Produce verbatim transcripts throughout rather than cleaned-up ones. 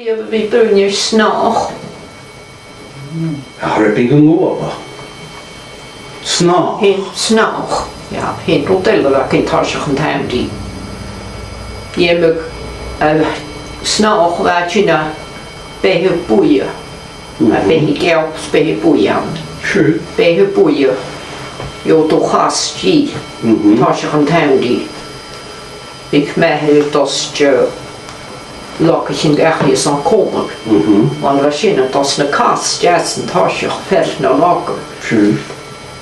Bha mi a' bruidhinn air snog. A' ruith gu luath. Snog. Sin snog. Yeah, sin rud eile a bh' againn toiseach an t-samhraidh. Dh'fheumadh, eh, snog a bhith a' tighinn à beatha buidhe. A bheatha geal 's beatha buidhe ann. Sure. Beatha buidhe, gheibheadh tu chas dhith, toiseach an t-samhraidh. Bhiodh m' athair a' toirt, eh, lagaichean dhachaigh às a' chonnaidh. Bha sin a' toirt na cas às an toiseach, fear no laga. Sure.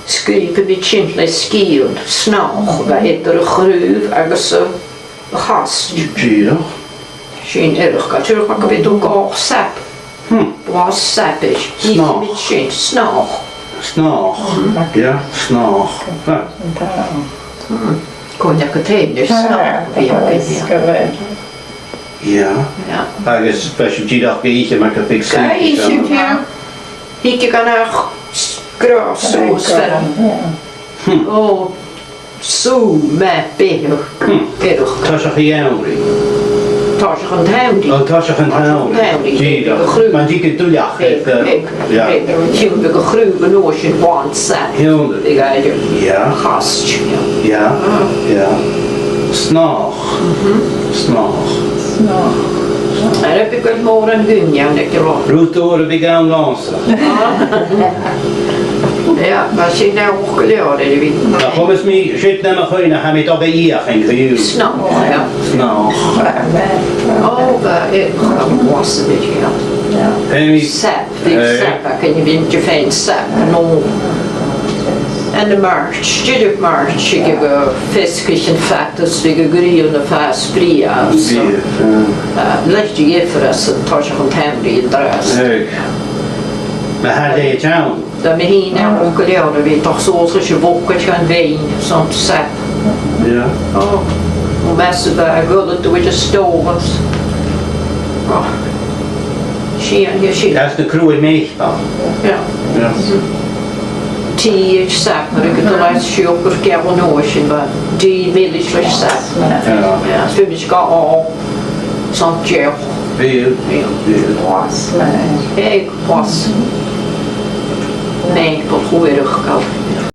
Sgrìobadh mi sin le sgian, snog, a bha eadar a' chraobh agus a' chas. Dìreach. Sin earrann, gu tric gum biodh tu a' gabhail sap. Hmm. Blas sap air. Snog. Sin, snog. Snog. Yeah, snog. Ah. Hmm. Cò nach eil snog? Yeah. Yeah. Yeah. Agus bha sibh dìreach ga ithe mar gum biodh sìth. Ga ithe, yeah. Thigeadh e gu math gràs suas, yeah. Hmm. Oh. Sùgh math beatha. Hmm. Toiseach an t-samhraidh. Toiseach an t-samhraidh. Ò, toiseach an t-samhraidh. Toiseach an t-samhraidh. Dìreach. Gu cruaidh. Mar a thig an duilleach aig, aig, yeah. Aig, thig a' chruaidh an uair sin bhon sap. Ionnan. Bhiodh e air. Yeah. Chas. Yeah. Yeah. Ah. Yeah. Snog. Mhm. Snog. Snog. Air a bhith gu mòr an ghuinnean aig an robh. Rud mòr a bhiodh ann dhòmhsa. Yeah, bha sin naidheachd gu leòr air a bhith. Tha cuimhne agam, siud nam chuimhne, tha mi dol a dh'fheuchainn co-dhiù. Snog, yeah. Snog. Oh, bha, eh, bha e blasta, yeah. Yeah. Tha mi... Sap, bhiodh sap againn, bhiodh sinn a' faighinn sap, no. Ann am March, deireadh March, thigeadh, eh, feasgaichean fada, 's bhiodh a' ghrian a' fàs brèagha, so. Bhiodh, yeah. Eh, leithid de dhiofar às an toiseach an t-samhraidh an-dràsta. Aidh. Ma tha e a' tighinn. Tha mi fhìn naidheachd gu leòr a bhith a' dol suas leis a' bhucaid dhan bheinn, son sap. Yeah. Oh, no mas e a bha e a' gabhail a' dol a stòbhas. Oh. Sin, yeah, sin. Às na cruaidh mèith. Yeah. Yeah. Tì air sap, mar a bhiodh tu a' dol às siopa geal an uair sin, bha tì milis leis sap. Yeah. Yeah, 's bhiodh mise ga fhàgail san t-seachd. Bhiodh, bhiodh. Blas math. Aidh, blas. Maple, chuireadh gal.